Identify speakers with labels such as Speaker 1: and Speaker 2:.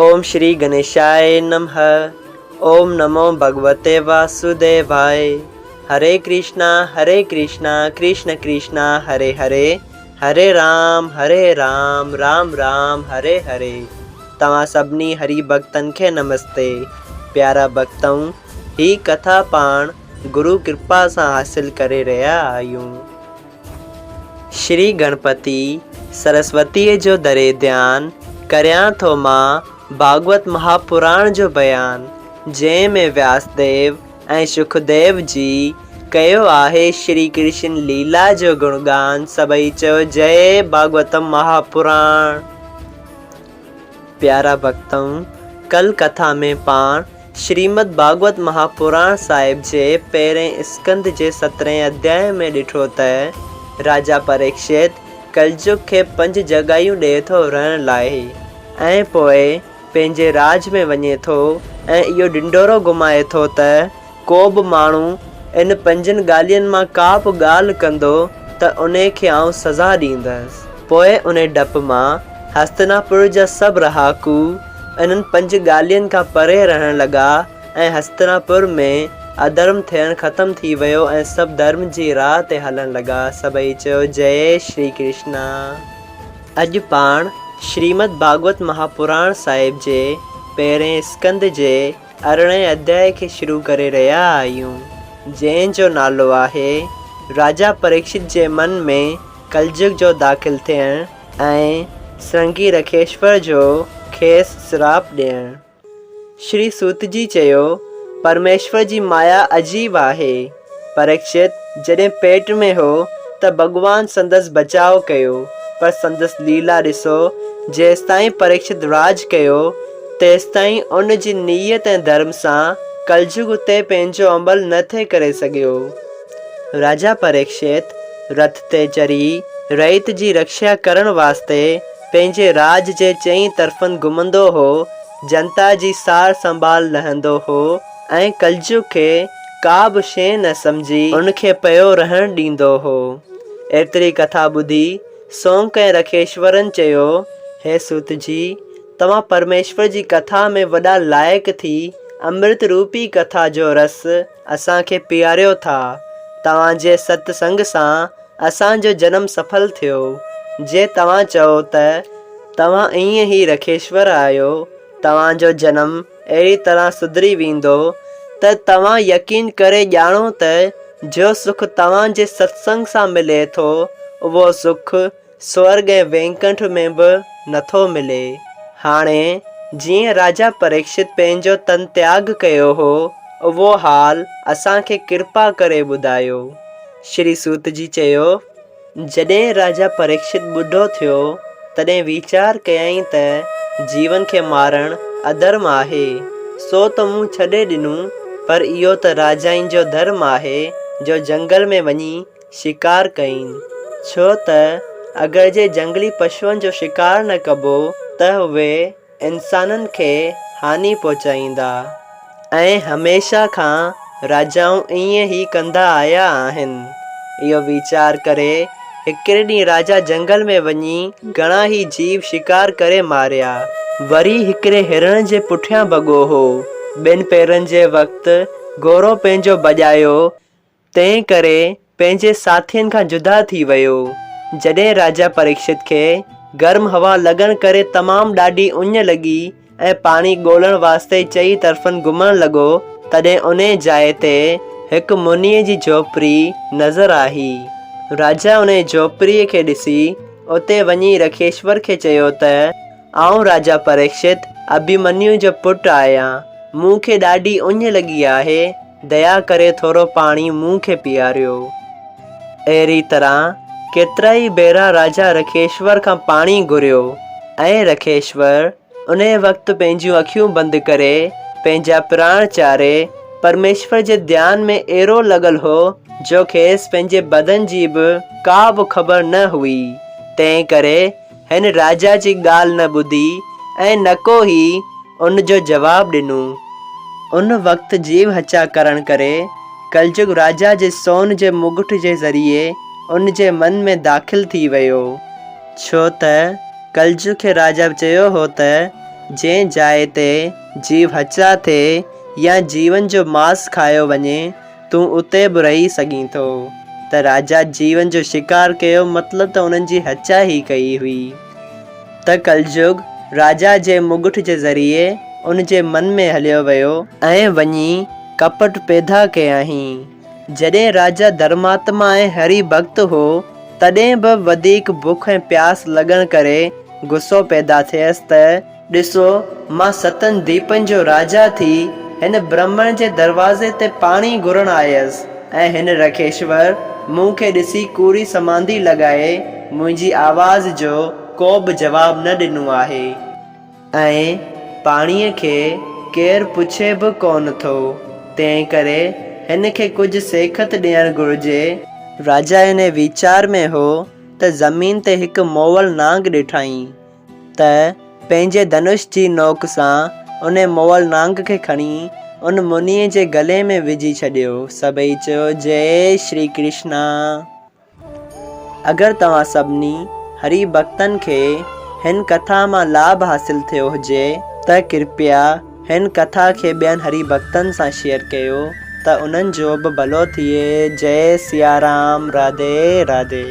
Speaker 1: اوم شري گنيشاء نمه اوم نمو ڀڳوتي واسوديواء هري ڪرشنا هري ڪرشنا ڪرشن ڪرشنا هري هري هري رام هري رام رام رام هري هري توهان سڀني هري ڀڳتن کي نمستي پيارا ڀڳتؤ هي ڪٿا پاڻ گرو ڪرپا سان حاصل ڪري رهيا آهيون. شري گڻپتي سرسوتيء جو دري ڌيان ڪريان ٿو مان ڀاڳوت مهاپراڻ جو بيان جنهن ۾ وياسديو ۽ شڪديو جي ڪيو آهي شري ڪرشن ليلا جو گڻگان سڀئي چئو جئي ڀاڳوتم مهاپراڻ. پيارا ڀڳتؤ! ڪل ڪٿا ۾ پاڻ شريمد ڀاڳوت مهاپراڻ صاحب جي پهرئين اسڪنڌ جي سترهين اڌياء ۾ ڏٺو ته راجا پريڪشت ڪلجگ کي پنج جڳهيون ڏئي ٿو رهڻ لاء ۽ پوء پنهنجي راڄ ۾ وڃي ٿو ۽ اهو ڍنڍورو گهمائي ٿو ته ڪو به ماڻهو ان پنجن ڳالهين مان ڪا به ڳالهه ڪندو ته انهي کي آئون سزا ڏيندس. پوء انهي ڊپ مان هستناپور جا سڀ رهاڪو انهن پنج ڳالهين کان پري رهڻ لڳا ۽ هستناپور ۾ اڌرم ٿيڻ ختم ٿي ويو ۽ سڀ ڌرم جي راهه تي هلڻ لڳا. سڀئي چيو جئي شري ڪرشنا. اڄ پاڻ شريمد ڀاڳوت مهاپراڻ صاحب جي پهرئين اسڪنڌ جي ارڙهين اڌياء کي شروع ڪري رهيا آهيون، جنهن جو نالو آهي، راجا پريڪشت جي من ۾ ڪلجگ جو داخل ٿيڻ ۽ سرنگي رکيشور جو کيس سراپ ڏيڻ. شري سوت جي چيو، پرميشور جي مايا عجيب آهي. پريڪشت جڏهن پيٽ ۾ هو ته ڀڳوان سندس بچاء ڪيو، پر سندس ليلا ڏسو، جيستائين پريڪشت راڄ ڪيو، تيستائين ان جي نيت ۽ ڌرم سان ڪلجگ اتي پنهنجو عمل نه ٿي ڪري سگهيو. راجا پريڪشت رٿ تي چڙهي رعيت جي رکشا ڪرڻ واسطي پنهنجي راڄ جي چئين طرفن گهمندو هو، جنتا جي سار سنڀال لهندو هو ۽ ڪلجگ کي ڪا به شيء نه سمجهي ان کي پيو رهڻ ڏيندو هو. ايتري ڪٿا ٻڌي سونڪ ۽ رکيشورن چيو، هي سوت جي! توهان پرميشور جي ڪٿا ۾ وڏا لائق ٿي امرت روپي ڪٿا جو رس اسان کي پياريو ٿا. توهان جي ست سنگ سان اسان جو جنم سڦل ٿيو. جي توهان چئو ته توهان ائين ئي رکيشور آهيو، توهان جو جنم اهڙي طرح سڌري ويندو ته توهان يقين ڪري ڄاڻو ته جو سک توهان جي ستسنگ سان ملي ٿو اهو سک سورڳ ۽ وينڪنٺ ۾ به نٿو ملي. هاڻي جيئن راجا پريڪشت پنهنجو تن تياڳ ڪيو هو اهو حال اسان کي ڪرپا ڪري ٻڌايو. شري سوت جي چيو. جڏهن راجا پريڪشت ٻڍو ٿيو، تڏهن ويچار ڪيائين ته جيون کي مارڻ اڌرم آهي، سو ته مون ڇڏي ڏنو، پر اهو ته راجائن جو ڌرم آهي جو جهنگل ۾ وڃي شڪار ڪين، ڇو ته اگر جي جهنگلي پشوئن جو شڪار نه ڪبو ته اهي انسانن کي هاڃي پهچائيندا ۽ هميشه کان راجائون ائين ئي ڪندا آيا آهن. اهو ويچار ڪري هڪڙي ڏينهن راجا جهنگل ۾ وڃي گهڻا ئي جيو شڪار ڪري ماريا. وري هڪڙي هرڻ جي پٺيان ڀڳو هو. ٻن پهرن جي وقت گهوڙو پنهنجو ڀڄايو تنهن ڪري پنهنجي ساٿين کان جدا ٿي ويو. جڏهن راجا پريڪشت کي گرم هوا لڳڻ ڪري تمام ڏاڍي اڃ لڳي ۽ پاڻي ڳولڻ واسطي چئي طرفن گهمڻ لڳو، تڏهن انهيء جاء تي هڪ منيء جي جهوپڙي نظر آئي. راجا انهيء جهوپڙيء کي ڏسي اتي وڃي رکيشور کي چيو ته، آئون راجا پريڪشت اڀيمنيو جو پٽ آهيان. مون کي ڏاڍي اڃ لڳي آهي، ديا ڪري ٿورو پاڻي مون کي پياريو. اهڙي طرح ڪيترائي ڀيرا راجا رکيشور کان پاڻي گهريو ۽ رکيشور انهيء وقت پنهنجيون اکيون بند ڪري پنهنجا پراڻ چاري پرميشور جي ڌيان ۾ اهڙو لڳل هو جو کيس پنهنجي بدن جي به ڪا به خبر نه هئي، تنهن ڪري هن راجا جي ڳالهه نه ٻڌي ۽ نڪو ئي ان جو جواب ڏنو. ان وقت جيو هچا ڪرڻ ڪري ڪلجگ راجا جي سون جي مگٺ جي ذريعي ان جي من ۾ داخل ٿي ويو. ڇو ته ڪلجگ کي راجا چيو هو ته جنهن جاء تي جيو هچا ٿئي يا جيون جو ماس کايو وڃي، تون اتي به رهي سگهين ٿو. ته راجا جيون جو شڪار ڪيو مطلب ته انهن جي هچا ئي ڪئي هئي. ته ڪلجگ راجا جي مگٺ جي ذريعي ان جي من ۾ هليو ويو. ۽ وڃي ڪپٽ پيدا ڪيائين. جڏهن راجا ڌرماتما ۽ هري ڀڳت هو، تڏهن به وڌيڪ بک ۽ پياس لڳڻ ڪري غصو پيدا ٿيس ته، ڏسو، مان ستن ديپن جو راجا ٿي هن برهمڻ جي دروازي تي پاڻي گهرڻ آيس ۽ هن رکيشور مون کي ڏسي ڪوڙي سمانڌي لڳائي منهنجي آواز جو ڪوبه جواب نه ڏنو آهي. ۽ پاڻيء کي ڪير پڇي به ڪونه ٿو، تنهن ڪري هن کي ڪجهه سيکت ڏيڻ گهرجي. راجا انهيء ويچار ۾ هو ته زمين تي هڪ مئل نانگ ڏٺائين، ته پنهنجي ڌنش جي نوڪ سان انهيء مئل نانگ کي کڻي ان منيء جي گلي ۾ وجهي ڇڏيو. سڀئي چيو، جئي شري ڪرشنا! اگر توهان سڀني هري ڀڳتن کي هن ڪٿا مان لاڀ حاصل ٿيو هجي ته ڪرپيا هن ڪٿا کي ٻين هري ڀڳتن سان شيئر ڪيو ته انهن جو به ڀلو ٿئي جئي سيارام راڌي راڌي.